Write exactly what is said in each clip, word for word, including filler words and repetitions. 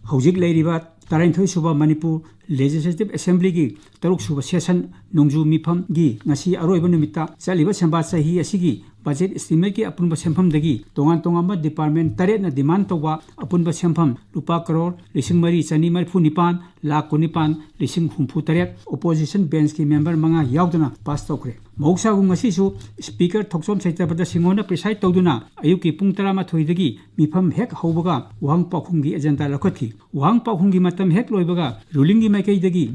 ꯍꯧꯖꯤꯛ ꯂꯩꯔꯤꯕ ꯇꯔꯥꯅꯤꯊꯣꯏ ꯁꯨꯕ ꯃꯅꯤꯄꯨꯔ Legislative Assemblyꯒꯤ ꯇꯔꯨꯛ ꯁꯨꯕ session ꯅꯣꯡꯖꯨ ꯃꯤꯐꯝꯒꯤ ꯉꯁꯤ ꯑꯔꯣꯏꯕ ꯅꯨꯃꯤꯠꯇ ꯆꯠꯂꯤꯕ ꯁꯦꯝꯕꯥ ꯆꯍꯤ ꯑꯁꯤꯒꯤ budget estimateꯀꯤ ꯑꯄꯨꯟꯕ ꯁꯦꯟꯐꯝꯗꯒꯤ ꯇꯣꯉꯥꯟ ꯇꯣꯉꯥꯟꯕ department ꯇꯔꯦꯠꯅ demand ꯇꯧꯕ ꯑꯄꯨꯟꯕ ꯁꯦꯟꯐꯝ ꯂꯨꯄꯥ ꯀꯔꯣꯔ ꯂꯤꯁꯤꯡ ꯃꯔꯤ ꯆꯅꯤ ꯃꯔꯤꯐꯨ ꯅꯤꯄꯥꯟ ꯂꯥꯈ ꯀꯨꯟꯅꯤꯄꯥꯟ ꯂꯤꯁꯤꯡ ꯍꯨꯝꯐꯨ ꯇꯔꯦꯠ opposition benchꯀꯤ member ꯃꯉꯥ ꯌꯥꯎꯗꯅ pass ꯇꯧꯈ꯭ꯔꯦ꯫ ꯃꯍꯧꯁꯥꯒꯨꯝ ꯉꯁꯤꯁꯨ Speaker ꯊꯣꯛꯆꯣꯝ ꯁꯩꯇꯄꯇ ꯁꯤꯡꯍꯅ preside ꯇꯧꯗꯨꯅ ꯑꯌꯨꯛꯀꯤ ꯄꯨꯡ ꯇꯔꯥꯃꯥꯊꯣꯏꯗꯒꯤ ꯃꯤꯐꯝ ꯍꯦꯛ ꯍꯧꯕꯒ ꯋꯥꯍꯪ ꯄꯥꯎꯈꯨꯝꯒꯤ agenda ꯂꯧꯈꯠꯈꯤ꯫ ꯋꯥꯍꯪ ꯄꯥꯎꯈꯨꯝꯒꯤ ꯃꯇꯝ ꯍꯦꯛ ꯂꯣꯏꯕꯒ rulingꯒꯤ ꯃꯥꯏꯀꯩꯗꯒꯤ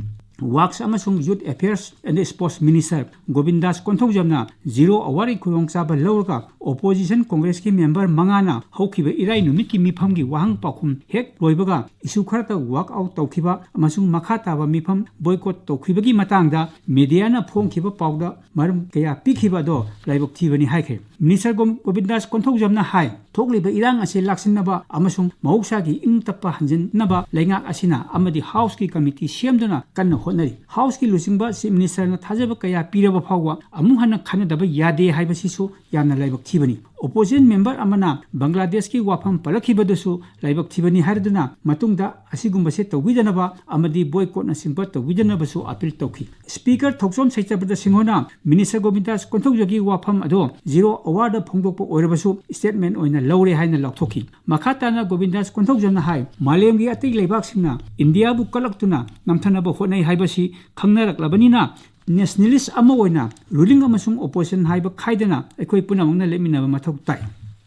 Works ꯑꯃꯁꯨꯡ Youth Affairs and Sports Minister ꯒꯣꯕꯤꯟꯗꯥꯁ ꯀꯣꯟꯊꯧꯖꯝꯅ zero hourꯒꯤ ꯈꯨꯗꯣꯡꯆꯥꯕ ꯂꯧꯔꯒ opposition Congressꯀꯤ member ꯃꯉꯥꯅ ꯍꯧꯈꯤꯕ ꯏꯔꯥꯏ ꯅꯨꯃꯤꯠꯀꯤ ꯃꯤꯐꯝꯒꯤ ꯋꯥꯍꯪ ꯄꯥꯎꯈꯨꯝ ꯍꯦꯛ ꯂꯣꯏꯕꯒ issue ꯈꯔꯇ walk out ꯇꯧꯈꯤꯕ ꯑꯃꯁꯨꯡ ꯃꯈꯥ ꯇꯥꯕ ꯃꯤꯐꯝ boycott ꯇꯧꯈꯤꯕꯒꯤ ꯃꯇꯥꯡꯗ mediaꯅ ꯐꯣꯡꯈꯤꯕ ꯄꯥꯎꯗ ꯃꯔꯝ ꯀꯌꯥ ꯄꯤꯈꯤꯕ ꯑꯗꯣ ꯂꯥꯏꯕꯛ ꯊꯤꯕꯅꯤ ꯍꯥꯏꯈ꯭ꯔꯦ꯫ Minister ꯒꯣ-, ꯒꯣꯕꯤꯟꯗꯥꯁ ꯀꯣꯟꯊꯧꯖꯝꯅ ꯍꯥꯏ, ꯊꯣꯛꯂꯤꯕ ꯏꯔꯥꯡ ꯑꯁꯤ ꯂꯥꯛꯁꯤꯟꯅꯕ ꯑꯃꯁꯨꯡ ꯃꯍꯧꯁꯥꯒꯤ ꯏꯪ ꯇꯞꯄ ꯍꯟꯖꯤꯟꯅꯕ ꯂꯩꯉꯥꯛ ꯑꯁꯤꯅ ꯑꯃꯗꯤ Houseꯀꯤ committee ꯁꯦꯝꯗꯨꯅ ꯀꯟꯅ ꯍꯣꯠꯅꯔꯤ꯫ Houseꯀꯤ ꯂꯨꯆꯤꯡꯕ Chief Ministerꯅ ꯊꯥꯖꯕ ꯀꯌꯥ ꯄꯤꯔꯕ ꯐꯥꯎꯕ ꯑꯃꯨꯛ ꯍꯟꯅ ꯈꯟꯅꯗꯕ ꯌꯥꯗꯦ ꯍꯥꯏꯕꯁꯤꯁꯨ ꯌꯥꯝꯅ ꯂꯥꯏꯕꯛ ꯊꯤꯕꯅꯤ꯫ Opposition member ꯑꯃꯅ ꯕꯪꯒ꯭ꯂꯥꯗꯦꯁꯀꯤ ꯋꯥꯐꯝ ꯄꯜꯂꯛꯈꯤꯕꯗꯨꯁꯨ ꯂꯥꯏꯕꯛ ꯊꯤꯕꯅꯤ ꯍꯥꯏꯔꯗꯨꯅ ꯃꯇꯨꯡꯗ ꯑꯁꯤꯒꯨꯝꯕꯁꯦ ꯇꯧꯕꯤꯗꯅꯕ ꯑꯃꯗꯤ boycottꯅꯆꯤꯡꯕ ꯇꯧꯕꯤꯗꯅꯕꯁꯨ appeal ꯇꯧꯈꯤ꯫ Speaker ꯊꯣꯛꯆꯣꯝ ꯁꯩꯇꯄꯇ ꯁꯤꯡꯍꯅ Minister ꯒꯣꯕꯤꯟꯗꯥꯁ ꯀꯣꯟꯊꯧꯖꯝꯒꯤ ꯋꯥꯐꯝ ꯑꯗꯣ zero hourꯗ ꯐꯣꯡꯗꯣꯛꯄ ꯑꯣꯏꯔꯕꯁꯨ statement ꯑꯣꯏꯅ ꯂꯧꯔꯦ ꯍꯥꯏꯅ ꯂꯥꯎꯊꯣꯛꯈꯤ꯫ ꯃꯈꯥ ꯇꯥꯅ ꯒꯣꯕꯤꯟꯗꯥꯁ ꯀꯣꯟꯊꯧꯖꯝꯅ ꯍꯥꯏ, ꯃꯥꯂꯦꯝꯒꯤ ꯑꯇꯩ ꯂꯩꯕꯥꯛꯁꯤꯡꯅ ꯏꯟꯗꯤꯌꯥꯕꯨ ꯀꯜꯂꯛꯇꯨꯅ ꯅꯝꯊꯅꯕ ꯍꯣꯠꯅꯩ ꯍꯥꯏꯕꯁꯤ ꯈꯪꯅꯔꯛꯂꯕꯅꯤꯅ nationalist ꯑꯃ ꯑꯣꯏꯅ ruling ꯑꯃꯁꯨꯡ opposition ꯍꯥꯏꯕ ꯈꯥꯏꯗꯅ ꯑꯩꯈꯣꯏ ꯄꯨꯝꯅꯃꯛꯅ ꯂꯦꯞꯃꯤꯟꯅꯕ ꯃꯊꯧ ꯇꯥꯏ꯫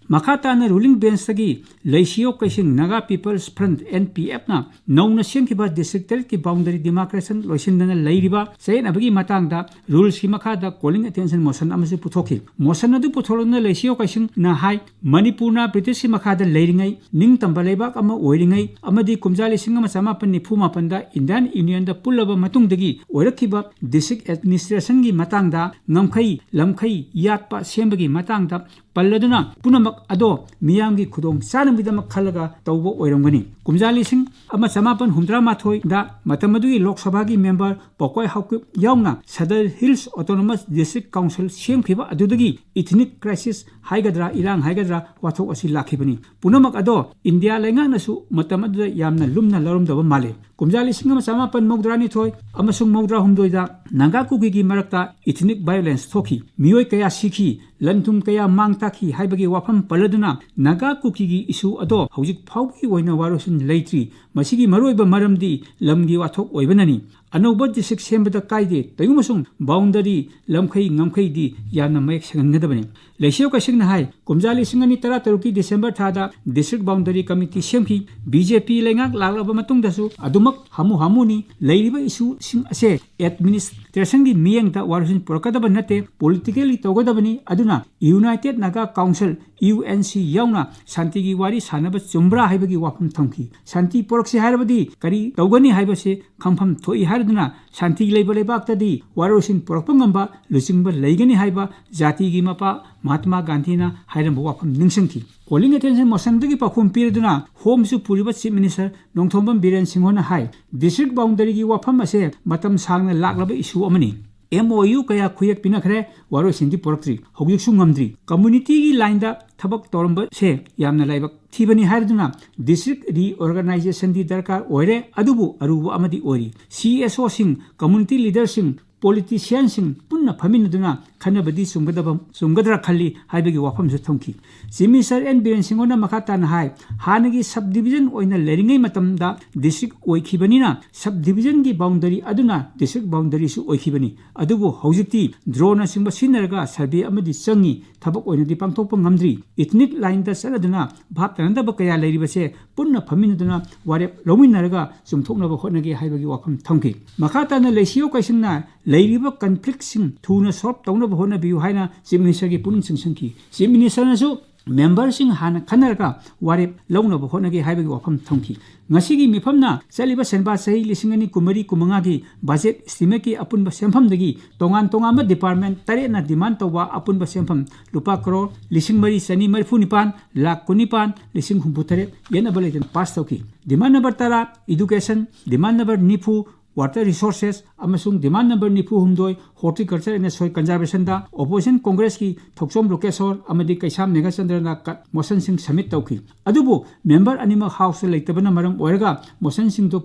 ꯃꯈꯥ ꯇꯥꯅ ruling benchꯇꯒꯤ ꯂꯩꯁꯤꯌꯣ ꯀꯩꯁꯤꯡ Naga People's Front, NPFꯅ ꯅꯧꯅ ꯁꯦꯝꯈꯤꯕ district ꯇꯔꯦꯠꯀꯤ boundary demarcation ꯂꯣꯏꯁꯤꯟꯗꯅ ꯂꯩꯔꯤꯕ ꯆꯌꯦꯠꯅꯕꯒꯤ ꯃꯇꯥꯡꯗ rulesꯀꯤ ꯃꯈꯥꯗ calling attention motion ꯑꯃꯁꯨ ꯄꯨꯊꯣꯛꯈꯤ꯫ Motion ꯑꯗꯨ ꯄꯨꯊꯣꯛꯂꯗꯨꯅ ꯂꯩꯁꯤꯌꯣ ꯀꯩꯁꯤꯡꯅ ꯍꯥꯏ, ꯃꯅꯤꯄꯨꯔꯅ Britishꯀꯤ ꯃꯈꯥꯗ ꯂꯩꯔꯤꯉꯩ, ꯅꯤꯡꯇꯝꯕ ꯂꯩꯕꯥꯛ ꯑꯃ ꯑꯣꯏꯔꯤꯉꯩ ꯑꯃꯗꯤ ꯀꯨꯝꯖꯥ ꯂꯤꯁꯤꯡ ꯑꯃ ꯆꯃꯥꯄꯟ ꯅꯤꯐꯨ ꯃꯥꯄꯟꯗ Indian Unionꯗ ꯄꯨꯜꯂꯕ ꯃꯇꯨꯡꯗꯒꯤ ꯑꯣꯏꯔꯛꯈꯤꯕ district administrationꯒꯤ ꯃꯇꯥꯡꯗ ꯉꯝꯈꯩ, ꯂꯝꯈꯩ ꯌꯥꯠꯄ ꯁꯦꯝꯕꯒꯤ ꯃꯇꯥꯡꯗ ꯄꯜꯂꯗꯨꯅ ꯄꯨꯝꯅꯃꯛ ꯑꯗꯣ ꯃꯤꯌꯥꯝꯒꯤ ꯈꯨꯗꯣꯡ ꯆꯥꯅꯕꯒꯤꯗꯃꯛ ꯈꯜꯂꯒ ꯇꯧꯕ ꯑꯣꯏꯔꯝꯒꯅꯤ꯫ ꯀꯨꯝꯖꯥ ꯂꯤꯁꯤꯡ ꯑꯃ ꯆꯃꯥꯄꯟ ꯍꯨꯝꯗ꯭ꯔꯥ ꯃꯥꯊꯣꯏꯗ ꯃꯇꯝ ꯑꯗꯨꯒꯤ ꯂꯣꯛ ꯁꯚꯥꯒꯤ member ꯄꯥꯎꯀꯣꯏ ꯍꯥꯎꯀꯤꯞ ꯌꯥꯎꯅ Sadar Hills Autonomous District Council ꯁꯦꯝꯈꯤꯕ ꯑꯗꯨꯗꯒꯤ ethnic crisis ꯍꯥꯏꯒꯗ꯭ꯔꯥ, ꯏꯔꯥꯡ ꯍꯥꯏꯒꯗ꯭ꯔꯥ, ꯋꯥꯊꯣꯛ ꯑꯁꯤ ꯂꯥꯛꯈꯤꯕꯅꯤ꯫ ꯄꯨꯝꯅꯃꯛ ꯑꯗꯣ ꯏꯟꯗꯤꯌꯥ ꯂꯩꯉꯥꯛꯅꯁꯨ ꯃꯇꯝ ꯑꯗꯨꯗ ꯌꯥꯝꯅ ꯂꯨꯝꯅ ꯂꯧꯔꯝꯗꯕ ꯃꯥꯜꯂꯤ꯫ ꯀꯨꯝꯖꯥ ꯂꯤꯁꯤꯡ ꯑꯃ ꯆꯃꯥꯄꯟ ꯃꯧꯗ꯭ꯔꯥ ꯅꯤꯊꯣꯏ ꯑꯃꯁꯨꯡ ꯃꯧꯗ꯭ꯔꯥ ꯍꯨꯝꯗꯣꯏꯗ ꯅꯥꯒꯥ ꯀꯨꯀꯤꯒꯤ ꯃꯔꯛꯇ ethnic violence ꯊꯣꯛꯈꯤ꯫ ꯃꯤꯑꯣꯏ ꯀꯌꯥ ꯁꯤꯈꯤ, ꯂꯟ ꯊꯨꯝ ꯀꯌꯥ ꯃꯥꯡ ꯇꯥꯛꯈꯤ ꯍꯥꯏꯕꯒꯤ ꯋꯥꯐꯝ ꯄꯜꯂꯗꯨꯅ ꯅꯥꯒꯥ ꯀꯨꯀꯤꯒꯤ issue ꯑꯗꯣ ꯍꯧꯖꯤꯛ ꯐꯥꯎꯕꯒꯤ ꯑꯣꯏꯅ ꯋꯥꯔꯣꯏꯁꯤꯟ ꯂꯩꯇ꯭ꯔꯤ꯫ ꯃꯁꯤꯒꯤ ꯃꯔꯨꯑꯣꯏꯕ ꯃꯔꯝꯗꯤ ꯂꯝꯒꯤ ꯋꯥꯊꯣꯛ ꯑꯣꯏꯕꯅꯅꯤ꯫ ꯑꯅꯧꯕ district ꯁꯦꯝꯕꯗ ꯀꯥꯏꯗꯦ, ꯇꯧꯏꯒꯨꯝꯕꯁꯨꯡ boundary, ꯂꯝꯈꯩ ꯉꯝꯈꯩꯗꯤ ꯌꯥꯝꯅ ꯃꯌꯦꯛ ꯁꯦꯡꯍꯟꯒꯗꯕꯅꯤ꯫ ꯂꯩꯁꯤꯌꯣ ꯀꯩꯁꯤꯡꯅ ꯍꯥꯏ, ꯀꯨꯝꯖꯥ ꯂꯤꯁꯤꯡ ꯑꯅꯤ ꯇꯔꯥ ꯇꯔꯨꯛꯀꯤ December ꯊꯥꯗ district boundary committee ꯁꯦꯝꯈꯤ꯫ B J P ꯂꯩꯉꯥꯛ ꯂꯥꯛꯂꯕ ꯃꯇꯨꯡꯗꯁꯨ ꯑꯗꯨꯃꯛ ꯍꯥꯃꯨ ꯍꯥꯃꯨꯅꯤ꯫ ꯂꯩꯔꯤꯕ issue ꯁꯤꯡ ꯑꯁꯦ administration ꯒꯤ ꯃꯤꯠꯌꯦꯡꯗ ꯋꯥꯔꯣꯏꯁꯤꯟ ꯄꯨꯔꯛꯀꯗꯕ ꯅꯠꯇꯦ, politically ꯇꯧꯒꯗꯕꯅꯤ꯫ ꯑꯗꯨꯅ United Naga Council, U N C ꯌꯥꯎꯅ ꯁꯥꯟꯇꯤꯒꯤ ꯋꯥꯔꯤ ꯁꯥꯟꯅꯕ ꯆꯨꯝꯕ꯭ꯔꯥ ꯍꯥꯏꯕꯒꯤ ꯋꯥꯐꯝ ꯊꯝꯈꯤ꯫ ꯁꯥꯟꯇꯤ ꯄꯨꯔꯛꯁꯤ ꯍꯥꯏꯔꯕꯗꯤ ꯀꯔꯤ ꯇꯧꯒꯅꯤ ꯍꯥꯏꯕꯁꯤ ꯈꯪꯐꯝ ꯊꯣꯛꯏ ꯍꯥꯏꯔꯗꯨꯅ ꯁꯥꯟꯇꯤ ꯂꯩꯕ ꯂꯩꯕꯥꯛꯇꯗꯤ ꯋꯥꯔꯣꯏꯁꯤꯟ ꯄꯨꯔꯛꯄ ꯉꯝꯕ ꯂꯨꯆꯤꯡꯕ ꯂꯩꯒꯅꯤ ꯍꯥꯏꯕ ꯖꯥꯇꯤꯒꯤ ꯃꯄꯥ ꯃꯍꯥꯇꯃꯥ ꯒꯥꯟꯙꯤꯅ ꯍꯥꯏꯔꯝꯕ ꯋꯥꯐꯝ ꯅꯤꯡꯁꯤꯡꯈꯤ꯫ Calling attention motion ꯗꯒꯤ ꯄꯥꯎꯈꯨꯝ ꯄꯤꯔꯗꯨꯅ Home ꯁꯨ ꯄꯨꯔꯤꯕ Chief Minister ꯅꯣꯡꯊꯣꯝꯕꯝ ꯕꯤꯔꯦꯟ ꯁꯤꯡꯍꯅ ꯍꯥꯏ, district boundary ꯒꯤ ꯋꯥꯐꯝ ꯑꯁꯦ ꯃꯇꯝ ꯁꯥꯡꯅ ꯂꯥꯛꯂꯕ issue ꯑꯃꯅꯤ꯫ M O U ꯀꯌꯥ ꯈꯨꯌꯦꯛ ꯄꯤꯅꯈ꯭ꯔꯦ, ꯋꯥꯔꯣꯏꯁꯤꯟꯗꯤ ꯄꯨꯔꯛꯇ꯭ꯔꯤ, ꯍꯧꯖꯤꯛꯁꯨ ꯉꯝꯗ꯭ꯔꯤ꯫ Community ꯒꯤ line ꯗ ꯊꯕꯛ ꯇꯧꯔꯝꯕꯁꯦ ꯌꯥꯝꯅ ꯂꯥꯏꯕꯛ ꯊꯤꯕꯅꯤ ꯍꯥꯏꯔꯗꯨꯅ district reorganization ꯗꯤ ꯗꯔꯀꯥꯔ ꯑꯣꯏꯔꯦ, ꯑꯗꯨꯕꯨ ꯑꯔꯨꯕ ꯑꯃꯗꯤ ꯑꯣꯏꯔꯤ꯫ C S O ꯁꯤꯡ, community leader ꯁꯤꯡ, politician ꯁꯤꯡ ꯄꯨꯟꯅ ꯐꯝꯃꯤꯟꯅꯗꯨꯅ ꯈꯟꯅꯕꯗꯤ ꯆꯨꯝꯒꯗꯕ, ꯆꯨꯝꯒꯗ꯭ꯔꯥ ꯈꯜꯂꯤ ꯍꯥꯏꯕꯒꯤ ꯋꯥꯐꯝꯁꯨ ꯊꯝꯈꯤ꯫ Chief Minister N ꯕꯤꯔꯦꯟ ꯁꯤꯡꯍꯅ ꯃꯈꯥ ꯇꯥꯅ ꯍꯥꯏ, ꯍꯥꯟꯅꯒꯤ sub division ꯑꯣꯏꯅ ꯂꯩꯔꯤꯉꯩ ꯃꯇꯝꯗ district ꯑꯣꯏꯈꯤꯕꯅꯤꯅ sub division ꯒꯤ boundary ꯑꯗꯨꯅ district boundary ꯁꯨ ꯑꯣꯏꯈꯤꯕꯅꯤ꯫ ꯑꯗꯨꯕꯨ ꯍꯧꯖꯤꯛꯇꯤ drone ꯅꯆꯤꯡꯕ ꯁꯤꯖꯤꯟꯅꯔꯒ survey ꯑꯃꯗꯤ ꯆꯪꯉꯤ, ꯊꯕꯛ ꯑꯣꯏꯅꯗꯤ ꯄꯥꯡꯊꯣꯛꯄ ꯉꯝꯗ꯭ꯔꯤ꯫ Ethnic line ꯗ ꯆꯠꯂꯗꯨꯅ ꯚꯥꯞ ꯇꯥꯅꯗꯕ ꯀꯌꯥ ꯂꯩꯔꯤꯕꯁꯦ ꯄꯨꯟꯅ ꯐꯝꯃꯤꯟꯅꯗꯨꯅ ꯋꯥꯔꯦꯞ ꯂꯧꯃꯤꯟꯅꯔꯒ ꯆꯨꯝꯊꯣꯛꯅꯕ ꯍꯣꯠꯅꯒꯦ ꯍꯥꯏꯕꯒꯤ ꯋꯥꯐꯝ ꯊꯝꯈꯤ꯫ ꯃꯈꯥ ꯇꯥꯅ ꯂꯩꯁꯤꯌꯣ ꯀꯩꯁꯤꯡꯅ ꯂꯩꯔꯤꯕ conflict ꯁꯤꯡ ꯊꯨꯅ solve ꯇꯧꯅꯕ ꯍꯣꯠꯅꯕꯤꯌꯨ ꯍꯥꯏꯅ Chief Minister ꯒꯤ ꯄꯨꯛꯅꯤꯡ ꯆꯤꯡꯁꯤꯟꯈꯤ꯫ Chief Minister ꯅꯁꯨ member ꯁꯤꯡ ꯍꯥꯟꯅ ꯈꯟꯅꯔꯒ ꯋꯥꯔꯦꯞ ꯂꯧꯅꯕ ꯍꯣꯠꯅꯒꯦ ꯍꯥꯏꯕꯒꯤ ꯋꯥꯐꯝ ꯊꯝꯈꯤ꯫ ꯉꯁꯤꯒꯤ ꯃꯤꯐꯝꯅ ꯆꯠꯂꯤꯕ ꯁꯦꯟꯕꯥ ꯆꯍꯤ ꯂꯤꯁꯤꯡ ꯑꯅꯤ ꯀꯨꯟꯃꯔꯤ ꯀꯨꯟꯃꯉꯥꯒꯤ budget estimate ꯀꯤ ꯑꯄꯨꯟꯕ ꯁꯦꯟꯐꯝꯗꯒꯤ ꯇꯣꯉꯥꯟ ꯇꯣꯉꯥꯟꯕ department ꯇꯔꯦꯠꯅ demand ꯇꯧꯕ ꯑꯄꯨꯟꯕ ꯁꯦꯟꯐꯝ ꯂꯨꯄꯥ ꯀꯔꯣꯔ ꯂꯤꯁꯤꯡ ꯃꯔꯤ ꯆꯅꯤ ꯃꯔꯤꯐꯨ ꯅꯤꯄꯥꯟ ꯂꯥꯈ ꯀꯨꯟꯅꯤꯄꯥꯟ ꯂꯤꯁꯤꯡ ꯍꯨꯝꯐꯨ ꯇꯔꯦꯠ ꯌꯦꯠꯅꯕ ꯂꯩꯇꯅ pass ꯇꯧꯈꯤ꯫ Demand number ꯇꯔꯥ, education, demand number ꯅꯤꯐꯨ, Water Resources ꯑꯃꯁꯨꯡ demand number ꯅꯤꯐꯨ ꯍꯨꯝꯗꯣꯏ Horticulture and Soil Conservationꯗ Opposition Congressꯀꯤ ꯊꯣꯛꯆꯣꯝ ꯂꯣꯀꯦꯁꯣꯔ ꯑꯃꯗꯤ ꯀꯩꯁꯥꯝ ꯅꯦꯒꯆꯟꯗ꯭ꯔꯅ cut motionꯁꯤꯡ submit ꯇꯧꯈꯤ꯫ ꯑꯗꯨꯕꯨ member ꯑꯅꯤꯃꯛ Houseꯇ ꯂꯩꯇꯕꯅ ꯃꯔꯝ ꯑꯣꯏꯔꯒ motionꯁꯤꯡꯗꯨ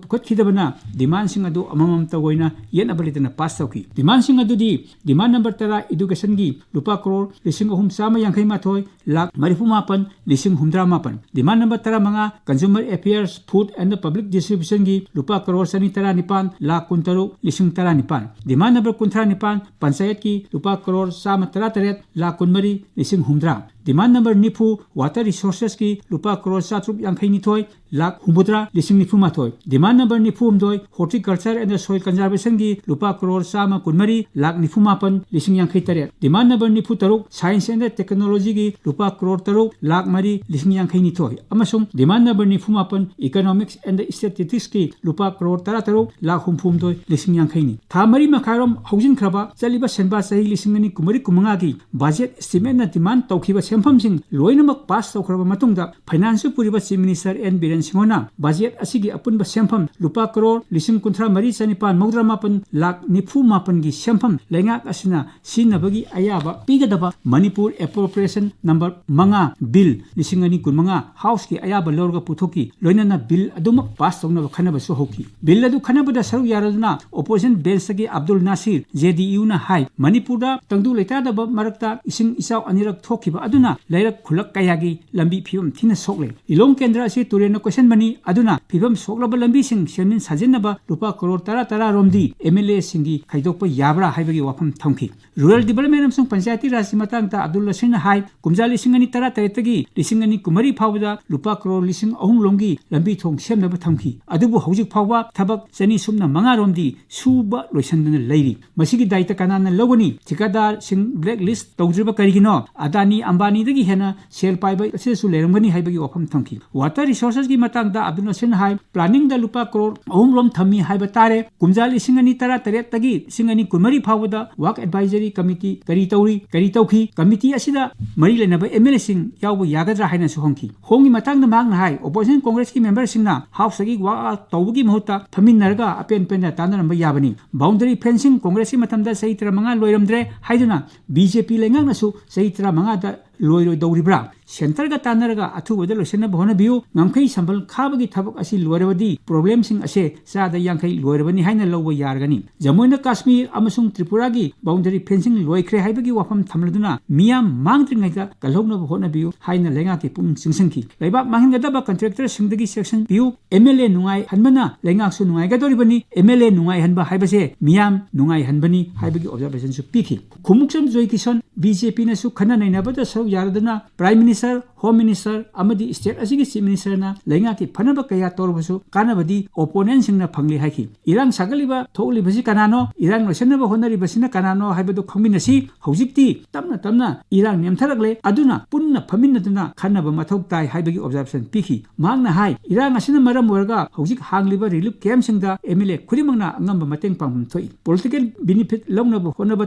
ꯄꯨꯈꯠꯈꯤꯗꯕꯅ demandꯁꯤꯡ ꯑꯗꯨ ꯑꯃꯃꯝꯇ ꯑꯣꯏꯅ ꯌꯦꯠꯅꯕ ꯂꯩꯇꯅ pass ꯇꯧꯈꯤ꯫ Demandꯁꯤꯡ ꯑꯗꯨꯗꯤ demand number ꯇꯔꯥ Educationꯒꯤ ꯂꯨꯄꯥ ꯀꯔꯣꯔ ꯂꯤꯁꯤꯡ ꯑꯍꯨꯝ ꯆꯥꯝꯃ ꯌꯥꯡꯈꯩ ꯃꯥꯊꯣꯏ ꯂꯥꯛ ꯃꯔꯤꯐꯨ ꯃꯥꯄꯟ ꯂꯤꯁꯤꯡ ꯍꯨꯝꯗ꯭ꯔꯥ ꯃꯥꯄꯟ꯫ Demand number ꯇꯔꯥ ꯃꯉꯥ Consumer Affairs, Food and Public Distributionꯒꯤ ꯂꯨꯄꯥ ꯀꯔꯣꯔ ꯆꯅꯤ ꯇꯔꯥ ꯅꯤꯄꯥꯟ ꯂꯥꯛ ꯀꯨꯟ ꯇꯔꯨꯛ ꯂꯤꯁꯤꯡ ꯇꯔꯥ ꯅꯤꯄꯥꯟ꯫ Demand number ꯀꯨꯟꯊ꯭ꯔꯥ ꯅꯤꯄꯥꯟ Panchayatꯀꯤ ꯂꯨꯄꯥ ꯀꯔꯣꯔ ꯆꯥꯝꯃ ꯇꯔꯥ ꯇꯔꯦꯠ ꯂꯥꯛ ꯀꯨꯟ ꯃꯔꯤ ꯂꯤꯁꯤꯡ ꯍꯨꯝꯗ꯭ꯔꯥ꯫ Demand number ꯅꯤꯐꯨ Water Resourcesꯀꯤ ꯂꯨꯄꯥ ꯀꯔꯣꯔ ꯆꯥꯇ꯭ꯔꯨꯛ ꯌꯥꯡꯈꯩ ꯅꯤꯊꯣꯏ ꯂꯥꯛ ꯍꯨꯝꯐꯨꯇꯔꯥ ꯂꯤꯁꯤꯡ ꯅꯤꯐꯨ ꯃꯥꯊꯣꯏ꯫ Demand number ꯅꯤꯐꯨ ꯍꯨꯝꯗꯣꯏ Horticulture and Soil Conservationꯒꯤ ꯂꯨꯄꯥ ꯀꯔꯣꯔ ꯆꯥꯝꯃ ꯀꯨꯟ ꯃꯔꯤ ꯂꯥꯛ ꯅꯤꯐꯨ ꯃꯥꯄꯟ ꯂꯤꯁꯤꯡ ꯌꯥꯡꯈꯩ ꯇꯔꯦꯠ꯫ Demand number ꯅꯤꯐꯨ ꯇꯔꯨꯛ Science and Technologyꯒꯤ ꯂꯨꯄꯥ ꯀꯔꯣꯔ ꯇꯔꯨꯛ ꯂꯥꯛ ꯃꯔꯤ ꯂꯤꯁꯤꯡ ꯌꯥꯡꯈꯩ ꯅꯤꯊꯣꯏ꯫ ꯑꯃꯁꯨꯡ demand number ꯅꯤꯐꯨ ꯃꯥꯄꯟ Economics and Statisticꯀꯤ ꯂꯨꯄꯥ ꯀꯔꯣꯔ ꯇꯔꯥ ꯇꯔꯨꯛ ꯂꯥꯛ ꯍꯨꯝꯐꯨ ꯍꯨꯝꯗꯣꯏ ꯂꯤꯁꯤꯡ ꯌꯥꯡꯈꯩꯅꯤ꯫ ꯊꯥ ꯃꯔꯤ ꯃꯈꯥꯏꯔꯣꯝ ꯍꯧꯖꯤꯟꯈ꯭ꯔꯕ ꯆꯠꯂꯤꯕ ꯁꯦꯟꯕꯥ ꯆꯍꯤ ꯂꯤꯁꯤꯡ ꯑꯅꯤ ꯀꯨꯟꯃꯔꯤ ꯀꯨꯟꯃꯉꯥꯒꯤ budget estimateꯅ demand ꯇꯧꯈꯤꯕ ꯁꯦꯟꯐꯝꯁꯤꯡ ꯂꯣꯏꯅꯃꯛ pass ꯇꯧꯈ꯭ꯔꯕ ꯃꯇꯨꯡꯗ Finance ꯄꯨꯔꯤꯕ Chief Minister N ꯕꯤꯔꯦꯟ ꯁꯤꯡꯍꯅ budget ꯑꯁꯤꯒꯤ ꯑꯄꯨꯟꯕ ꯁꯦꯟꯐꯝ ꯂꯨꯄꯥ ꯀꯔꯣꯔ ꯂꯤꯁꯤꯡ ꯀꯨꯟꯊ꯭ꯔꯥ ꯃꯔꯤ ꯆꯅꯤꯄꯥꯟ ꯃꯧꯗ꯭ꯔꯥ ꯃꯥꯄꯟ ꯂꯥꯛ ꯅꯤꯐꯨ ꯃꯥꯄꯟꯒꯤ ꯁꯦꯟꯐꯝ ꯂꯩꯉꯥꯛ ꯑꯁꯤꯅ ꯁꯤꯖꯤꯟꯅꯕꯒꯤ ꯑꯌꯥꯕ ꯄꯤꯒꯗꯕ ꯃꯅꯤꯄꯨꯔ Appropriation number ꯃꯉꯥ Bill ꯂꯤꯁꯤꯡ ꯑꯅꯤ ꯀꯨꯟꯃꯉꯥ Houseꯀꯤ ꯑꯌꯥꯕ ꯂꯧꯔꯒ ꯄꯨꯊꯣꯛꯈꯤ꯫ ꯂꯣꯏꯅꯅ bill ꯑꯗꯨꯃꯛ pass ꯇꯧꯅꯕ ꯈꯟꯅꯕꯁꯨ ꯍꯧꯈꯤ꯫ Bill ꯑꯗꯨ ꯈꯟꯅꯕꯗ ꯁꯔꯨꯛ ꯌꯥꯔꯗꯨꯅ Opposition Benchꯇꯒꯤ ꯑꯕꯗꯨꯜ ꯅꯥꯁꯤꯔ, JDUꯅ ꯍꯥꯏ, ꯃꯅꯤꯄꯨꯔꯗ ꯇꯪꯗꯨ ꯂꯩꯇꯥꯗꯕ ꯃꯔꯛꯇ ꯏꯁꯤꯡ ꯏꯆꯥꯎ ꯑꯅꯤꯔꯛ ꯊꯣꯛꯈꯤꯕ ꯑꯗꯨꯅ ꯂꯩꯔꯛ ꯈꯨꯜꯂꯛ ꯀꯌꯥꯒꯤ ꯂꯝꯕꯤ ꯐꯤꯕꯝ ꯊꯤꯅ ꯁꯣꯛꯂꯦ꯫ ꯂꯤꯂꯣꯡ ꯀꯦꯟꯗ꯭ꯔ ꯑꯁꯤ ꯇꯨꯔꯦꯟꯅ ꯀꯣꯏꯁꯟꯕꯅꯤ, ꯑꯗꯨꯅ ꯐꯤꯕꯝ ꯁꯣꯛꯂꯕ ꯂꯝꯕꯤꯁꯤꯡ ꯁꯦꯝꯖꯤꯟ ꯁꯥꯖꯤꯟꯅꯕ ꯂꯨꯄꯥ ꯀꯔꯣꯔ ꯇꯔꯥ ꯇꯔꯥ ꯔꯣꯝꯗꯤ MLAꯁꯤꯡꯒꯤ ꯈꯥꯏꯗꯣꯛꯄ ꯌꯥꯕ꯭ꯔꯥ ꯍꯥꯏꯕꯒꯤ ꯋꯥꯐꯝ ꯊꯝꯈꯤ꯫ Rural Development ꯑꯃꯁꯨꯡ ꯄꯟꯆꯥꯌꯇꯤ ꯔꯥꯖꯀꯤ ꯃꯇꯥꯡꯗ ꯑꯕꯗꯨꯜ ꯅꯥꯁꯤꯔꯅ ꯍꯥꯏ, ꯀꯨꯝꯖꯥ ꯂꯤꯁꯤꯡ ꯑꯅꯤ ꯇꯔꯥ ꯇꯔꯦꯠꯇꯒꯤ ꯂꯤꯁꯤꯡ ꯑꯅꯤ ꯀꯨꯟꯃꯔꯤ ꯐꯥꯎꯕꯗ ꯂꯨꯄꯥ ꯀꯔꯣꯔ ꯂꯤꯁꯤꯡ ꯑꯍꯨꯝ ꯂꯣꯝꯒꯤ ꯂꯝꯕꯤ ꯊꯣꯡ ꯁꯦꯝꯅꯕ ꯊꯝꯈꯤ꯫ ꯑꯗꯨꯕꯨ ꯍꯧꯖꯤꯛ ꯐꯥꯎꯕ ꯊꯕꯛ ꯆꯅꯤ ꯁꯨꯞꯅ ꯃꯉꯥ ꯔꯣꯝꯗꯤ ꯁꯨꯕ ꯂꯣꯏꯁꯤꯟꯗꯅ ꯂꯩꯔꯤ꯫ ꯃꯁꯤꯒꯤ ꯗꯥꯏꯇ ꯀꯅꯥꯅ ꯂꯧꯒꯅꯤ? ꯊꯤꯀꯥꯗꯥꯔꯁꯤꯡ blacklist ꯇꯧꯗ꯭ꯔꯤꯕ ꯀꯔꯤꯒꯤꯅꯣ? ꯑꯗꯥꯅꯤ, ꯑꯝꯕꯥꯅꯤ ꯑꯅꯤꯗꯒꯤ ꯍꯦꯟꯅ ꯁꯦꯜ ꯄꯥꯏꯕ ꯑꯁꯤꯗꯁꯨ ꯂꯩꯔꯝꯒꯅꯤ ꯍꯥꯏꯕꯒꯤ ꯋꯥꯐꯝ ꯊꯝꯈꯤ꯫ Water Resources ꯀꯤ ꯃꯇꯥꯡꯗ ꯑꯕꯗꯨꯜ ꯅꯁꯤꯔꯅ ꯍꯥꯏ, planning ꯗ ꯂꯨꯄꯥ ꯀ꯭ꯔꯣꯔ ꯑꯍꯨꯝ ꯔꯣꯝ ꯊꯝꯃꯤ ꯍꯥꯏꯕ ꯇꯥꯔꯦ꯫ ꯀꯨꯝꯖꯥ ꯂꯤꯁꯤꯡ ꯑꯅꯤ ꯇꯔꯥꯇꯔꯦꯠꯇꯒꯤ ꯂꯤꯁꯤꯡ ꯑꯅꯤ ꯀꯨꯟꯃꯔꯤ ꯐꯥꯎꯕꯗ Work Advisory Committee ꯀꯔꯤ ꯇꯧꯔꯤ, ꯀꯔꯤ ꯇꯧꯈꯤ, committee ꯑꯁꯤꯗ ꯃꯔꯤ ꯂꯩꯅꯕ MLA ꯁꯤꯡ ꯌꯥꯎꯕ ꯌꯥꯒꯗ꯭ꯔꯥ ꯍꯥꯏꯅꯁꯨ ꯍꯪꯈꯤ꯫ ꯍꯣꯡꯒꯤ ꯃꯇꯥꯡꯗ ꯃꯍꯥꯛꯅ ꯍꯥꯏ, Opposition Congress ꯀꯤ member ꯁꯤꯡꯅ House ꯇꯒꯤ walk out ꯇꯧꯕꯒꯤ ꯃꯍꯨꯠꯇ ꯐꯝꯃꯤꯟꯅꯔꯒ ꯑꯄꯦꯟ ꯄꯦꯟꯗ ꯇꯥꯟꯅꯔꯝꯕ ꯌꯥꯕꯅꯤ꯫ Boundary fencing Congress ꯀꯤ ꯃꯇꯝꯗ ꯆꯍꯤ ꯇꯔꯥꯃꯉꯥ ꯂꯣꯏꯔꯝꯗ꯭ꯔꯦ ꯍꯥꯏꯗꯨꯅ BJP ꯂꯩꯉꯥꯛꯅꯁꯨ ꯆꯍꯤ ꯇꯔꯥꯃꯉꯥꯗ ꯂꯣꯏꯔꯣꯏꯗꯧꯔꯤꯕ꯭ꯔꯥ? Centre ꯒ ꯇꯥꯟꯅꯔꯒ ꯑꯊꯨꯕꯗ ꯂꯣꯏꯁꯤꯟꯅꯕ ꯍꯣꯠꯅꯕꯤꯌꯨ꯫ ꯉꯝꯈꯩ ꯁꯝꯕꯜ ꯈꯥꯕꯒꯤ ꯊꯕꯛ ꯑꯁꯤ ꯂꯣꯏꯔꯕꯗꯤ problem ꯁꯤꯡ ꯑꯁꯦ ꯆꯥꯗ ꯌꯥꯡꯈꯩ ꯂꯣꯏꯔꯕꯅꯤ ꯍꯥꯏꯅ ꯂꯧꯕ ꯌꯥꯔꯒꯅꯤ꯫ ꯖꯝꯃꯨ ꯑꯦꯟ ꯀꯥꯁꯃꯤꯔ ꯑꯃꯁꯨꯡ ꯇ꯭ꯔꯤꯄꯨꯔꯥꯒꯤ boundary fencing ꯂꯣꯏꯈ꯭ꯔꯦ ꯍꯥꯏꯕꯒꯤ ꯋꯥꯐꯝ ꯊꯝꯂꯗꯨꯅ ꯃꯤꯌꯥꯝ ꯃꯥꯡꯗ꯭ꯔꯤꯉꯩꯗ ꯀꯜꯍꯧꯅꯕ ꯍꯣꯠꯅꯕꯤꯌꯨ ꯍꯥꯏꯅ ꯂꯩꯉꯥꯛꯀꯤ ꯄꯨꯛꯅꯤꯡ ꯆꯤꯡꯁꯤꯟꯈꯤ꯫ ꯂꯩꯕꯥꯛ ꯃꯥꯡꯍꯟꯒꯗꯕ contractor ꯁꯤꯡꯗꯒꯤ ꯆꯦꯛꯁꯤꯟꯕꯤꯌꯨ꯫ MLA ꯅꯨꯡꯉꯥꯏꯍꯟꯕꯅ ꯂꯩꯉꯥꯛꯁꯨ ꯅꯨꯡꯉꯥꯏꯒꯗꯧꯔꯤꯕꯅꯤ꯫ MLA ꯅꯨꯡꯉꯥꯏꯍꯟꯕ ꯍꯥꯏꯕꯁꯦ ꯃꯤꯌꯥꯝ ꯅꯨꯡꯉꯥꯏꯍꯟꯕꯅꯤ ꯍꯥꯏꯕꯒꯤ observation ꯁꯨ ꯄꯤꯈꯤ꯫ ꯈꯨꯃꯨꯛꯆꯝ ꯖꯣꯏꯀꯤꯁꯟ, BJP ꯅꯁꯨ ꯈꯟꯅ ꯅꯩꯅꯕꯗ ꯁꯔꯨꯛ ꯌꯥꯔꯗꯨꯅ Prime Minister, Home Minister ꯑꯃꯗꯤ state ꯑꯁꯤꯒꯤ Chief Minister ꯅ ꯂꯩꯉꯥꯛꯀꯤ ꯐꯅꯕ ꯀꯌꯥ ꯇꯧꯔꯕꯁꯨ ꯀꯥꯟꯅꯕꯗꯤ opponent ꯁꯤꯡꯅ ꯐꯪꯂꯦ ꯍꯥꯏꯈꯤ꯫ ꯏꯔꯥꯡ ꯁꯥꯒꯠꯂꯤꯕ ꯊꯣꯛꯂꯤꯕꯁꯤ ꯀꯅꯥꯅꯣ? ꯏꯔꯥꯡ ꯂꯣꯏꯁꯤꯟꯅꯕ ꯍꯣꯠꯅꯔꯤꯕꯁꯤꯅ ꯀꯅꯥꯅꯣ ꯍꯥꯏꯕꯗꯨ ꯈꯪꯃꯤꯟꯅꯁꯤ꯫ ꯍꯧꯖꯤꯛꯇꯤ ꯇꯞꯅ ꯇꯞꯅ ꯏꯔꯥꯡ ꯅꯦꯝꯊꯔꯛꯂꯦ, ꯑꯗꯨꯅ ꯄꯨꯟꯅ ꯐꯝꯃꯤꯟꯅꯗꯨꯅ ꯈꯟꯅꯕ ꯃꯊꯧ ꯇꯥꯏ ꯍꯥꯏꯕꯒꯤ observation ꯄꯤꯈꯤ꯫ ꯃꯍꯥꯛꯅ ꯍꯥꯏ, ꯏꯔꯥꯡ ꯑꯁꯤꯅ ꯃꯔꯝ ꯑꯣꯏꯔꯒ ꯍꯧꯖꯤꯛ ꯍꯥꯡꯂꯤꯕ relief camp ꯁꯤꯡꯗ MLA ꯈꯨꯗꯤꯡꯃꯛꯅ ꯑꯉꯝꯕ ꯃꯇꯦꯡ ꯄꯥꯡꯐꯝ ꯊꯣꯛꯏ꯫ Political benefit ꯂꯧꯅꯕ ꯍꯣꯠꯅꯕ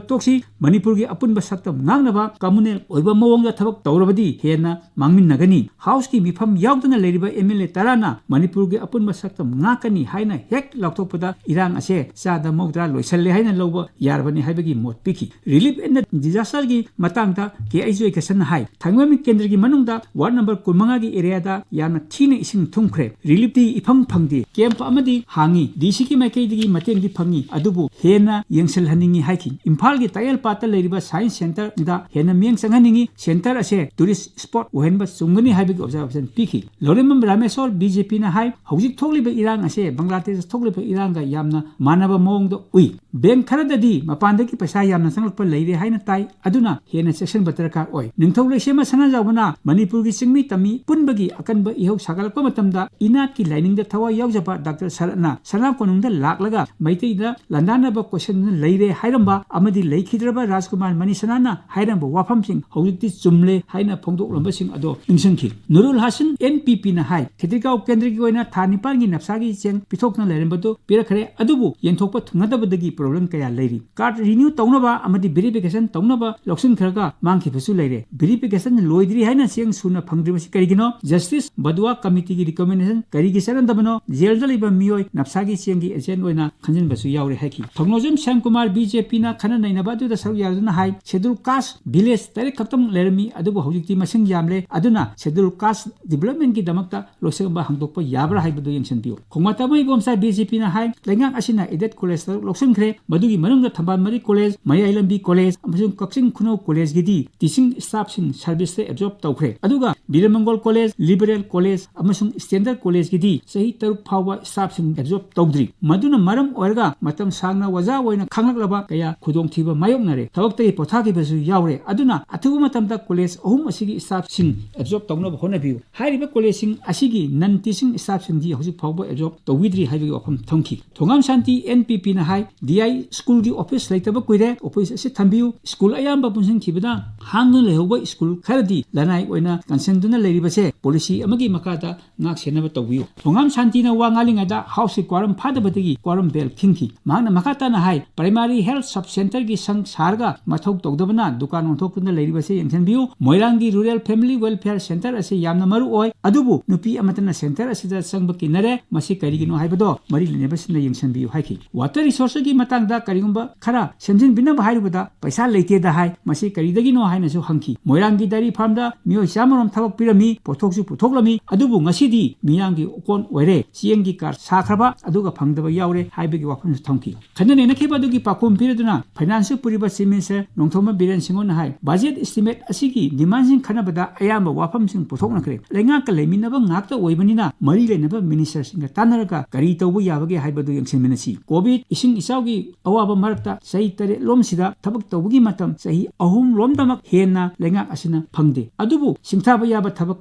ꯇꯣꯛꯁꯤ꯫ ꯃꯅꯤꯄꯨꯔꯒꯤ ꯑꯄꯨꯟꯕ ꯁꯛꯇꯝ ꯉꯥꯛꯅꯕ communal ꯑꯣꯏꯕ ꯃꯑꯣꯡꯗ ꯊꯕꯛ ꯇꯧꯔꯕꯗꯤ ꯍꯦꯟꯅ ꯃꯥꯡꯃꯤꯟꯅꯒꯅꯤ꯫ House ꯀꯤ ꯃꯤꯐꯝ ꯌꯥꯎꯗꯅ ꯂꯩꯔꯤꯕ MLA ꯇꯔꯥꯅ ꯃꯅꯤꯄꯨꯔꯒꯤ ꯑꯄꯨꯟꯕ ꯁꯛꯇꯝ ꯉꯥꯛꯀꯅꯤ ꯍꯥꯏꯅ ꯍꯦꯛ ꯂꯥꯎꯊꯣꯛꯄꯗ ꯏꯔꯥꯡ ꯑꯁꯦ ꯆꯥꯗ ꯃꯧꯗ꯭ꯔꯥ ꯂꯣꯏꯁꯜꯂꯦ ꯍꯥꯏꯅ ꯂꯧꯕ ꯌꯥꯔꯕꯅꯤ ꯍꯥꯏꯕꯒꯤ ꯃꯣꯠ ꯄꯤꯈꯤ꯫ Relief and Disaster ꯒꯤ ꯃꯇꯥꯡꯗ ꯀꯦ ꯑꯩꯆ ꯖꯣꯏꯀꯤꯁꯟꯅ ꯍꯥꯏ, ꯊꯥꯡꯃꯩꯕꯟ ꯀꯦꯟꯗ꯭ꯔꯒꯤ ꯃꯅꯨꯡꯗ ward number ꯀꯨꯟꯃꯉꯥꯒꯤ area ꯗ ꯌꯥꯝꯅ ꯊꯤꯅ ꯏꯁꯤꯡ ꯊꯨꯝꯈ꯭ꯔꯦ꯫ Relief ꯇꯤ ꯏꯐꯪ ꯐꯪꯗꯦ꯫ Camp ꯑꯃꯗꯤ ꯍꯥꯡꯉꯤ꯫ DC ꯒꯤ ꯃꯥꯏꯀꯩꯗꯒꯤ ꯃꯇꯦꯡꯗꯤ ꯐꯪꯉꯤ, ꯑꯗꯨꯕꯨ ꯍꯦꯟꯅ ꯌꯦꯡꯁꯤꯜꯍꯟꯅꯤꯡꯉꯤ ꯍꯥꯏꯈꯤ꯫ ꯏꯝꯐꯥꯜꯒꯤ ꯇꯥꯌꯦꯜꯄꯥꯠꯇ ꯂꯩꯔꯤꯕ Science Centre ꯗ ꯍꯦꯟꯅ ꯃꯤꯠꯌꯦꯡ ꯆꯪꯍꯟꯅꯤꯡꯉꯤ꯫ Centre ꯑꯁꯦ tourist spot ꯑꯣꯏꯍꯟꯕ ꯆꯨꯝꯒꯅꯤ ꯍꯥꯏꯕꯒꯤ observation ꯄꯤꯈꯤ꯫ ꯂꯧꯔꯦꯝꯕꯝ ꯔꯥꯃꯦꯁꯣꯔ, BJP ꯅ ꯍꯥꯏ, ꯍꯧꯖꯤꯛ ꯊꯣꯛꯂꯤꯕ ꯏꯔꯥꯡ ꯑꯁꯦ ꯕꯪꯒ꯭ꯂꯥꯗꯦꯁꯇ ꯊꯣꯛꯂꯤꯕ ꯏꯔꯥꯡꯒ ꯌꯥꯝꯅ ꯃꯥꯟꯅꯕ ꯃꯑꯣꯡꯗ ꯎꯏ꯫ ꯕꯦꯡꯛ ꯈꯔꯗꯗꯤ ꯃꯄꯥꯟꯗꯒꯤ ꯄꯩꯁꯥ ꯌꯥꯝꯅ ꯆꯪꯂꯛꯄ ꯂꯩꯔꯦ ꯍꯥꯏꯅ ꯇꯥꯏ, ꯑꯗꯨꯅ ꯍꯦꯟꯅ ꯆꯦꯛꯁꯤꯟꯕ ꯗꯔꯀꯥꯔ ꯑꯣꯏ꯫ ꯅꯤꯡꯊꯧ ꯂꯩꯁꯦꯝꯕ ꯁꯅꯥꯖꯥꯎꯕꯅ ꯃꯅꯤꯄꯨꯔꯒꯤ ꯆꯤꯡꯃꯤ ꯇꯝꯃꯤ ꯄꯨꯟꯕꯒꯤ ꯑꯀꯟꯕ ꯏꯍꯧ ꯁꯥꯒꯠꯂꯛꯄ ꯃꯇꯝꯗ ꯏꯅꯥꯠꯀꯤ ꯂꯥꯏꯅꯤꯡꯗ ꯊꯋꯥꯏ ꯌꯥꯎꯖꯕ ꯗꯥꯛꯇꯔ ꯁꯔꯠꯅ ꯁꯅꯥ ꯀꯣꯅꯨꯡꯗ ꯂꯥꯛꯂꯒ ꯃꯩꯇꯩꯗ ꯂꯥꯟꯗꯥꯅꯕ ꯀꯣꯏꯁꯟꯗꯨꯅ ꯂꯩꯔꯦ ꯍꯥꯏꯔꯝꯕ ꯑꯃꯗꯤ ꯂꯩꯈꯤꯗ꯭ꯔꯕ ꯔꯥꯖꯀꯨꯃꯥꯔ ꯃꯅꯤ ꯁꯅꯥꯅ ꯍꯥꯏꯔꯝꯕ ꯋꯥꯐꯝꯁꯤꯡ ꯍꯧꯖꯤꯛꯇꯤ ꯆꯨꯝꯂꯦ ꯍꯥꯏꯅ ꯐꯣꯡꯗꯣꯛꯂꯝꯕꯁꯤꯡ ꯑꯗꯣ ꯅꯤꯡꯁꯤꯡꯈꯤ꯫ ꯅꯨꯔꯨꯜ ꯍꯥꯁꯤꯟ, ꯑꯦꯟ ꯄꯤ ꯄꯤꯅ ꯍꯥꯏ, ꯈꯦꯇ꯭ꯔꯤꯒꯥꯎ ꯀꯦꯟꯗ꯭ꯔꯒꯤ ꯑꯣꯏꯅ ꯊꯥ ꯅꯤꯄꯥꯟꯒꯤ ꯅꯞꯁꯥꯒꯤ ꯆꯦꯡ ꯄꯤꯊꯣꯛꯇꯨꯅ ꯂꯩꯔꯝꯕꯗꯨ ꯄꯤꯔꯛꯈ꯭ꯔꯦ, ꯑꯗꯨꯕꯨ ꯌꯦꯟꯊꯣꯛꯄ ꯊꯨꯡꯅꯗꯕꯗꯒꯤ ꯄ꯭ꯔꯣꯕ꯭ꯂꯦꯝ ꯀꯌꯥ ꯂꯩꯔꯤ꯫ ꯀꯥꯔꯗ ꯔꯤꯅ꯭ꯌꯨ ꯇꯧꯅꯕ ꯑꯃꯗꯤ ꯚꯦꯔꯤꯐꯤꯀꯦꯁꯟ ꯇꯧꯅꯕ ꯂꯧꯁꯤꯟꯈ꯭ꯔꯒ ꯃꯥꯡꯈꯤꯕꯁꯨ ꯂꯩꯔꯦ꯫ ꯚꯦꯔꯤꯐꯤꯀꯦꯁꯟ ꯂꯣꯏꯗ꯭ꯔꯤ ꯍꯥꯏꯅ ꯆꯦꯡ ꯁꯨꯅ ꯐꯪꯗ꯭ꯔꯤꯕꯁꯤ ꯀꯔꯤꯒꯤꯅꯣ? ꯖꯁꯇꯤꯁ ꯕꯗꯨꯋꯥ ꯀꯃꯤꯇꯤꯒꯤ ꯔꯤꯀꯃꯦꯟꯗꯦꯁꯟ ꯀꯔꯤꯒꯤ ꯆꯠꯅꯗꯕꯅꯣ? ꯖꯦꯜꯗ ꯂꯩꯕ ꯃꯤꯑꯣꯏ ꯅꯞꯁꯥꯒꯤ ꯆꯦꯡꯒꯤ ꯑꯦꯖꯦꯟ ꯑꯣꯏꯅ ꯈꯟꯖꯤꯟꯕꯁꯨ ꯌꯥꯎꯔꯦ ꯍꯥꯏꯈꯤ꯫ ꯊꯧꯅꯣꯖꯝ ꯁ꯭ꯌꯥꯝꯀꯨꯃꯥꯔ, ꯕꯤ ꯖꯦ ꯄꯤꯅ ꯈꯟꯅ ꯅꯩꯅꯕ ꯑꯗꯨꯗ ꯁꯔꯨꯛ ꯌꯥꯗꯨꯅ ꯍꯥꯏ, ꯁꯦꯗꯨꯜ ꯀꯥꯁ ꯚꯤꯂꯦꯖ ꯇꯔꯦꯠ ꯈꯛꯇꯃꯛ ꯂꯩꯔꯝꯃꯤ, ꯑꯗꯨꯕꯨ ꯍꯧꯖꯤꯛꯇꯤ ꯃꯁꯤꯡ ꯌꯥꯝꯂꯦ, ꯑꯗꯨꯅ ꯁꯦꯗꯨꯜ ꯀꯥꯁ ꯗꯤꯕꯂꯞꯃꯦꯟꯒꯤ ꯗꯃꯛꯇ ꯂꯣꯏꯁꯪꯕ ꯍꯥꯡꯗꯣꯛꯄ ꯌꯥꯕ꯭ꯔꯥ ꯍꯥꯏꯕꯗꯨ ꯌꯦꯡꯁꯤꯟꯕꯤꯌꯨ꯫ ꯈꯣꯡꯃꯥꯇꯥꯃꯩ ꯏꯕꯣꯝꯆꯥ, ꯕꯤ ꯖꯦ ꯄꯤꯅ ꯍꯥꯏ, ꯂꯩꯉꯥꯛ ꯑꯁꯤꯅ ꯑꯦꯗꯦꯗ ꯀꯣꯂꯦꯖ ꯇꯔꯨꯛ ꯂꯧꯁꯤꯟꯈ꯭ꯔꯦ, ꯃꯗꯨꯒꯤ ꯃꯅꯨꯡꯗ ꯊꯝꯕꯥꯜ ꯃꯔꯤ ꯀꯣꯂꯦꯖ, ꯃꯌꯥꯏ ꯂꯝꯕꯤ ꯀꯣꯂꯦꯖ ꯑꯃꯁꯨꯡ ꯀꯛꯆꯤꯡ ꯈꯨꯅꯧ ꯀꯣꯂꯦꯖꯀꯤꯗꯤ ꯇꯤꯆꯤꯡ ꯁ꯭ꯇꯥꯐꯁꯤꯡ ꯁꯔꯚꯤꯁꯇ ꯑꯦꯕꯖꯣꯔꯕ ꯇꯧꯈ꯭ꯔꯦ, ꯑꯗꯨꯒ ꯕꯤꯔꯃꯪꯒꯣꯜ ꯀꯣꯂꯦꯖ, ꯂꯤꯕꯔꯦꯜ ꯀꯣꯂꯦꯖ ꯑꯃꯁꯨꯡ ꯁ꯭ꯇꯦꯟꯗꯔꯗ ꯀꯣꯂꯦꯖꯀꯤꯗꯤ ꯆꯍꯤ ꯇꯔꯨꯛ ꯐꯥꯎꯕ ꯁ꯭ꯇꯥꯐꯁꯤꯡ ꯑꯦꯕꯖꯣꯔꯕ ꯇꯧꯗ꯭ꯔꯤ꯫ ꯃꯗꯨꯅ ꯃꯔꯝ ꯑꯣꯏꯔꯒ ꯃꯇꯝ ꯁꯥꯡꯅ ꯑꯣꯖꯥ ꯑꯣꯏꯅ ꯈꯥꯡꯂꯛꯂꯕ ꯀꯌꯥ ꯈꯨꯗꯣꯡꯊꯤꯕ ꯃꯥꯌꯣꯛꯅꯔꯦ, ꯊꯕꯛꯇꯒꯤ ꯄꯣꯊꯥꯈꯤꯕꯁꯨ ꯌꯥꯎꯔꯦ꯫ ꯑꯗꯨꯅ ꯑꯊꯨꯕ ꯃꯇꯝꯗ ꯀꯣꯂꯦꯖ ꯑꯍꯨꯝ ꯑꯁꯤꯒꯤ ꯁ꯭ꯇꯥꯐꯁꯤꯡ ꯑꯦꯕꯖꯣꯔꯕ ꯇꯧꯅꯕ ꯍꯣꯠꯅꯕꯤꯌꯨ꯫ ꯍꯥꯏꯔꯤꯕ ꯀꯣꯂꯦꯖꯁꯤꯡ ꯑꯁꯤꯒꯤ ꯅꯟ ꯇꯤꯆꯤꯡ ꯁ꯭ꯇꯥꯐꯁꯤꯡꯗꯤ ꯍꯧꯖꯤꯛ ꯐꯥꯎꯕ ꯑꯦꯕꯖꯣꯔꯕ ꯇꯧꯕꯤꯗ꯭ꯔꯤ ꯍꯥꯏꯕꯒꯤ ꯋꯥꯐꯝ ꯊꯝꯈꯤ꯫ ꯊꯣꯉꯥꯝ ꯁꯥꯟꯇꯤ, ꯑꯦꯟ ꯄꯤ ꯄꯤꯅ ꯍꯥꯏ, ꯗꯤ ꯑꯥꯏ ꯁ꯭ꯀꯨꯜꯒꯤ ꯑꯣꯐꯤꯁ ꯂꯩꯇꯕ ꯀꯨꯏꯔꯦ, ꯑꯣꯐꯤꯁ ꯑꯁꯤ ꯊꯝꯕꯤꯌꯨ꯫ ꯁ꯭ꯀꯨꯜ ꯑꯌꯥꯝꯕ ꯄꯨꯟꯁꯤꯟꯈꯤꯕꯗ ꯍꯥꯡꯗꯨꯅ ꯂꯩꯍꯧꯕ ꯁ꯭ꯀꯨꯜ ꯈꯔꯗꯤ ꯂꯅꯥꯏ ꯑꯣꯏꯅ ꯀꯟꯁꯤꯟꯗꯨꯅ ꯂꯩꯔꯤꯕꯁꯦ ꯄꯣꯂꯤꯁꯤ ꯑꯃꯒꯤ ꯃꯈꯥꯗ ꯉꯥꯛ ꯁꯦꯟꯅꯕ ꯇꯧꯕꯤꯌꯨ꯫ ꯊꯣꯉꯥꯝ ꯁꯥꯟꯇꯤꯅ ꯋꯥ ꯉꯥꯡꯂꯤꯉꯩꯗ ꯍꯥꯎꯁꯀꯤ ꯀ꯭ꯋꯥꯔꯝ ꯐꯥꯗꯕꯗꯒꯤ ꯀ꯭ꯋꯥꯔꯝ ꯕꯦꯜ ꯈꯤꯡꯈꯤ꯫ ꯃꯍꯥꯛꯅ ꯃꯈꯥ ꯇꯥꯅ ꯍꯥꯏ, ꯄ꯭ꯔꯥꯏꯃꯥꯔꯤ ꯍꯦꯜꯊ ꯁꯕ ꯁꯦꯟꯇꯔꯒꯤ ꯁꯪ ꯁꯥꯔꯒ ꯃꯊꯧ ꯇꯧꯗꯕꯅ ꯗꯨꯀꯥꯟ ꯑꯣꯟꯊꯣꯛꯇꯨꯅ ꯂꯩꯔꯤꯕꯁꯦ ꯌꯦꯡꯁꯤꯟꯕꯤꯌꯨ꯫ ꯃꯣꯏꯔꯥꯡꯒꯤ ꯔꯨꯔꯦꯜ ꯐꯦꯃꯤꯂꯤ ꯋꯦꯜꯐꯤꯌꯔ ꯁꯦꯟꯇꯔ ꯑꯁꯤ ꯌꯥꯝꯅ ꯃꯔꯨ ꯑꯣꯏ, ꯑꯗꯨꯕꯨ ꯅꯨꯄꯤ ꯑꯃꯠꯇꯅ ꯁꯦꯟꯇꯔ ꯑꯁꯤꯗ ꯆꯪꯕ ꯀꯤꯅꯔꯦ꯫ ꯃꯁꯤ ꯀꯔꯤꯒꯤꯅꯣ ꯍꯥꯏꯕꯗꯣ ꯃꯔꯤ ꯂꯩꯅꯕꯁꯤꯡꯅ ꯌꯦꯡꯁꯤꯟꯕꯤꯌꯨ ꯍꯥꯏꯈꯤ꯫ ꯋꯥꯇꯔ ꯔꯤꯁꯣꯔꯁꯀꯤ ꯃꯇꯥꯡꯗ ꯀꯔꯤꯒꯨꯝꯕ ꯈꯔ ꯁꯦꯝꯖꯤꯟꯕꯤꯅꯕ ꯍꯥꯏꯔꯨꯕꯗ ꯄꯩꯁꯥ ꯂꯩꯇꯦꯗ ꯍꯥꯏ꯫ ꯃꯁꯤ ꯀꯔꯤꯗꯒꯤꯅꯣ ꯍꯥꯏꯅꯁꯨ ꯍꯪꯈꯤ꯫ ꯃꯣꯏꯔꯥꯡꯒꯤ ꯗꯥꯏꯔꯤ ꯐꯥꯔꯝꯗ ꯃꯤꯑꯣꯏ ꯆꯥꯝꯃꯔꯣꯝ ꯊꯕꯛ ꯄꯤꯔꯝꯃꯤ, ꯄꯣꯠꯊꯣꯛꯁꯨ ꯄꯨꯊꯣꯛꯂꯝꯃꯤ, ꯑꯗꯨꯕꯨ ꯉꯁꯤꯗꯤ ꯃꯤꯌꯥꯝꯒꯤ ꯑꯣꯀꯣꯟ ꯑꯣꯏꯔꯦ꯫ ꯆꯦꯡꯒꯤ ꯀꯥꯔꯗ ꯁꯥꯈ꯭ꯔꯕ ꯑꯗꯨꯒ ꯐꯪꯗꯕ ꯌꯥꯎꯔꯦ ꯍꯥꯏꯕꯒꯤ ꯋꯥꯐꯝꯁꯨ ꯊꯝꯈꯤ꯫ ꯈꯟꯅ ꯅꯩꯅꯈꯤꯕ ꯑꯗꯨꯒꯤ ꯄꯥꯎꯈꯨꯝ ꯄꯤꯔꯗꯨꯅ ꯐꯥꯏꯅꯥꯟꯁꯁꯨ ꯄꯨꯔꯤꯕ ꯆꯤꯐ ꯃꯤꯅꯤꯁꯇꯔ ꯅꯣꯡꯊꯣꯝꯕꯝ ꯕꯤꯔꯦꯟ ꯁꯤꯡꯍꯣꯟꯅ ꯍꯥꯏ, ꯕꯖꯦꯠ ꯑꯦꯁꯇꯤꯃꯦꯠ ꯑꯁꯤꯒꯤ ꯗꯤꯃꯥꯟꯁꯤꯡ ꯈꯟꯅꯕꯗ ꯑꯌꯥꯝꯕ ꯋꯥꯐꯝꯁꯤꯡ ꯄꯨꯊꯣꯛꯅꯈ꯭ꯔꯦ꯫ ꯂꯩꯉꯥꯛꯀ ꯂꯩꯃꯤꯟꯅꯕ ꯉꯥꯛꯇ ꯑꯣꯏꯕꯅꯤꯅ ꯃꯔꯤ ꯂꯩꯅꯕ ꯃꯤꯅꯤꯁꯇꯔꯁꯤꯡꯒ ꯇꯥꯟꯅꯔꯒ ꯀꯔꯤ ꯇꯧꯕ ꯌꯥꯕꯒꯦ ꯍꯥꯏꯕꯗꯨ ꯌꯦꯡꯁꯤꯟꯃꯤꯟꯅꯁꯤ꯫ ꯀꯣꯚꯤꯗ, ꯏꯁꯤꯡ ꯏꯆꯥꯎꯒꯤ ꯑꯋꯥꯕ ꯃꯔꯛꯇ ꯆꯍꯤ ꯇꯔꯦꯠ ꯂꯣꯝꯁꯤꯗ ꯊꯕꯛ ꯇꯧꯕꯒꯤ ꯃꯇꯝ ꯆꯍꯤ ꯑꯍꯨꯝ ꯂꯣꯝꯗꯃꯛ ꯍꯦꯟꯅ ꯂꯩꯉꯥꯛ ꯑꯁꯤꯅ ꯐꯪꯗꯦ꯫ ꯑꯗꯨꯕꯨ ꯁꯤꯡꯊꯥꯕ ꯌꯥꯕ ꯊꯕꯛ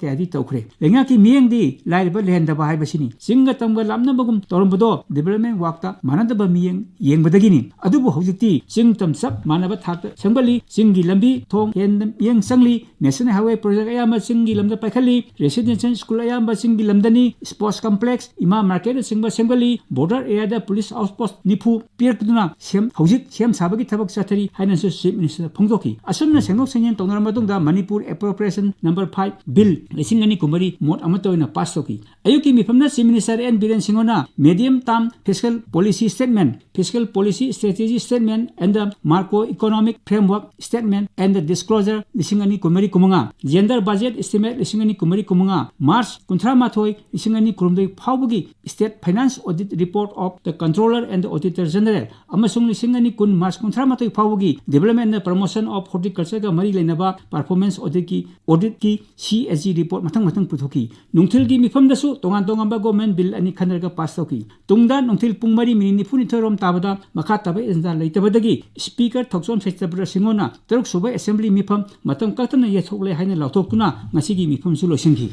ꯀꯌꯥꯗꯤ ꯇꯧꯈ꯭ꯔꯦ꯫ ꯂꯩꯉꯥꯛꯀꯤ ꯃꯤꯠꯌꯦꯡꯗꯤ ꯂꯥꯏꯔꯕ ꯂꯩꯍꯟꯗꯕ ꯍꯥꯏꯕꯁꯤꯅꯤ꯫ ꯆꯤꯡꯒ ꯇꯝꯒ ꯂꯥꯞꯅꯕꯒꯨꯝ ꯇꯧꯔꯝꯕꯗꯣ development workꯇ ꯃꯥꯟꯅꯗꯕ ꯃꯤꯠꯌꯦꯡ ꯌꯦꯡꯕꯗꯒꯤꯅꯤ꯫ ꯑꯗꯨꯕꯨ ꯍꯧꯖꯤꯛꯇꯤ ꯆꯤꯡ ꯇꯝ ꯆꯞ ꯃꯥꯟꯅꯕ ꯊꯥꯛꯇ ꯁꯦꯝꯒꯠꯂꯤ꯫ ꯆꯤꯡꯒꯤ ꯂꯝꯕꯤ ꯊꯣꯡ ꯍꯦꯟꯅ ꯃꯤꯠꯌꯦꯡ ꯆꯪꯂꯤ꯫ National Highway project ꯑꯌꯥꯝꯕ ꯆꯤꯡꯒꯤ ꯂꯝꯗ ꯄꯥꯏꯈꯠꯂꯤ꯫ Residential school ꯑꯌꯥꯝꯕ ꯆꯤꯡꯒꯤ ꯂꯝꯗꯅꯤ꯫ Sports complex, ꯏꯃꯥ marketꯅꯆꯤꯡꯕ ꯁꯦꯝꯒꯠꯂꯤ꯫ Border areaꯗ police outpost ꯅꯤꯐꯨ ꯄꯤꯔꯛꯇꯨꯅ ꯁꯦꯝ-, ꯍꯧꯖꯤꯛ ꯁꯦꯝ ꯁꯥꯕꯒꯤ ꯊꯕꯛ ꯆꯠꯊꯔꯤ ꯍꯥꯏꯅꯁꯨ Chief Ministerꯅ ꯐꯣꯡꯗꯣꯛꯈꯤ꯫ ꯑꯁꯨꯝꯅ ꯁꯦꯡꯗꯣꯛ ꯁꯦꯡꯖꯤꯟ ꯇꯧꯅꯔꯕ ꯃꯇꯨꯡꯗ Manipur Appropriation Number five Bill ꯂꯤꯁꯤꯡ ꯑꯅꯤ ꯀꯨꯟꯃꯔꯤ ꯃꯣꯠ ꯑꯃꯠꯇ ꯑꯣꯏꯅ pass ꯇꯧꯈꯤ꯫ ꯑꯌꯨꯛꯀꯤ ꯃꯤꯐꯝꯗ Chief Minister N ꯕꯤꯔꯦꯟ ꯁꯤꯡꯍꯅ medium term fiscal policy statement, fiscal policy strategy statement and the macroeconomic framework statement and the disclosure ꯂꯤꯁꯤꯡ ꯑꯅꯤ ꯀꯨꯟꯃꯔꯤ ꯀꯨꯟꯃꯉꯥ, gender budget estimate ꯂꯤꯁꯤꯡ ꯑꯅꯤ ꯀꯨꯟꯃꯔꯤ ꯀꯨꯟꯃꯉꯥ, March ꯀꯨꯟꯊ꯭ꯔꯥ ꯃꯥꯊꯣꯏ, ꯂꯤꯁꯤꯡ ꯑꯅꯤ ꯀꯨꯟꯍꯨꯝꯗꯣꯏ ꯐꯥꯎꯕꯒꯤ state finance audit report of the Controller and the Auditor General ꯑꯃꯁꯨꯡ ꯂꯤꯁꯤꯡ ꯑꯅꯤ ꯀꯨꯟ March ꯀꯨꯟꯊ꯭ꯔꯥ ꯃꯥꯊꯣꯏ ꯐꯥꯎꯕꯒꯤ Development and Promotion of Horticultureꯒ ꯃꯔꯤ ꯂꯩꯅꯕ performance auditꯀꯤ, auditꯀꯤ C A G report ꯃꯊꯪ ꯃꯊꯪ ꯄꯨꯊꯣꯛꯈꯤ꯫ ꯅꯨꯡꯊꯤꯜꯒꯤ ꯃꯤꯐꯝꯗꯁꯨ ꯇꯣꯉꯥꯟ ꯇꯣꯉꯥꯟꯕ government bill ꯑꯅꯤ ꯈꯟꯅꯔꯒ pass ꯇꯧꯈꯤ꯫ ꯇꯨꯡꯗ ꯅꯨꯡꯊꯤꯜ ꯄꯨꯡ ꯃꯔꯤ minute ꯅꯤꯐꯨꯅꯤꯊꯣꯏ ꯔꯣꯝ ꯇꯥꯕꯗ ꯃꯈꯥ ꯇꯥꯕ agenda ꯂꯩꯇꯕꯗꯒꯤ Speaker ꯊꯣꯛꯆꯣꯝ ꯁꯇ꯭ꯌꯄ꯭ꯔꯗ ꯁꯤꯡꯍꯅ ꯇꯔꯨꯛ ꯁꯨꯕ Assembly ꯃꯤꯐꯝ ꯃꯇꯝ ꯀꯛꯇꯅ ꯌꯩꯊꯣꯛꯂꯦ ꯍꯥꯏꯅ ꯂꯥꯎꯊꯣꯛꯇꯨꯅ ꯉꯁꯤꯒꯤ ꯃꯤꯐꯝꯁꯨ ꯂꯣꯏꯁꯤꯟꯈꯤ꯫